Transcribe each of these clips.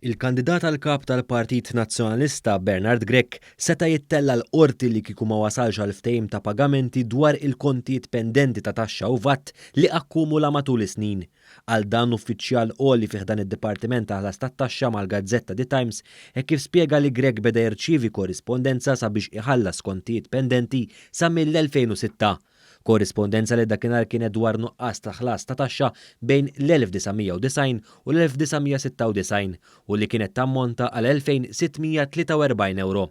Il-kandidat għal kap tal-Partit Nazzjonalista Bernard Grech seta' jittella' l-Qorti li kieku ma wasalx għal ftehim ta' pagamenti dwar il-kontijiet pendenti ta' taxxa u VAT li akkumula matul is-snin. Qal dan uffiċjal għoli fi ħdan id-Dipartiment ta' Ħlas tat-Taxxa mal-gazzetta The Times hekk kif spjega li Grech beda jirċievi korrispondenza sabiex iħallas kontijiet pendenti sa mill-2006. Korrispondenza li dakinhar kienet dwar nuqqas ta' ħlas ta' taxxa bejn l-1990 u l-1996 u li kienet tammonta għal 2,643 ewro.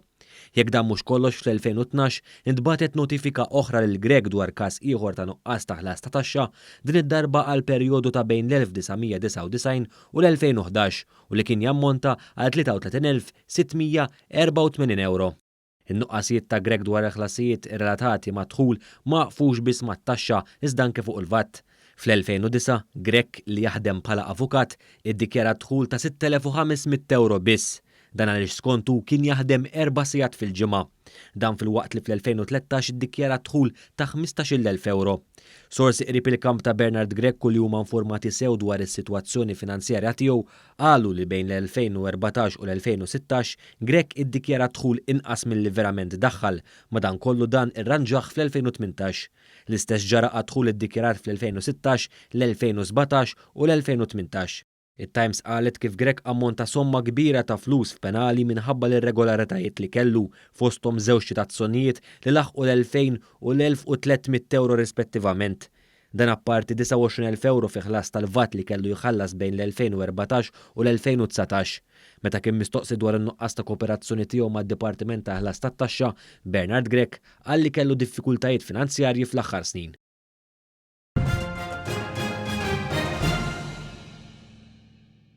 Jekk dan mhux kollox, fl-2012 intbagħtet notifika oħra lil Grech dwar każ ieħor ta' nuqqas ta' ħlas ta' taxxa, din id-darba għal perjodu ta' bejn l-1999 u l-2011 u li kien jammonta għal 33,684 ewro. In-nuqqasijiet ta' Grech dwar il-ħlasijiet relatati mad-dħul ma waqfux biss mat-taxxa iżda anke fuq il-VAT. Fl-2009, Grech, li jaħdem bħala avukat, iddikjara dħul ta' 6,500 ewro biss. Dan għaliex skontu kien jaħdem erba' sigħat fil-ġimgħa. Dan filwaqt li fl-2013 iddikjara dħul ta' 15,000 ewro. Sorsi qrib il-kamp ta' Bernard Grech u li huma informati sew dwar is-sitwazzjoni finanzjarja tiegħu qalu li bejn l-2014 u l-2016 Grech iddikjara dħul inqas milli verament daħħal, madankollu dan irranġah fl-2018. L-istess ġara għad-dħul iddikjarat fl-2016, l-2017 u l-2018. It-Times qalet kif Grech ammonta somma kbira ta' flus f'penali minħabba l-irregolaritajiet li kellu, fosthom żewġ ċitazzjonijiet li laħqu l-2000 u l-1300 ewro rispettivament. Dan apparti 29,000 ewro fi ħlas tal-VAT li kellu jħallas bejn l-2014 u l-2019. Meta kien mistoqsi dwar in-nuqqas ta' kooperazzjoni tiegħu mad-Dipartiment ta' Ħlas tat-Taxxa, Bernard Grech qal li kellu diffikultajiet finanzjarji fl-aħħar snin.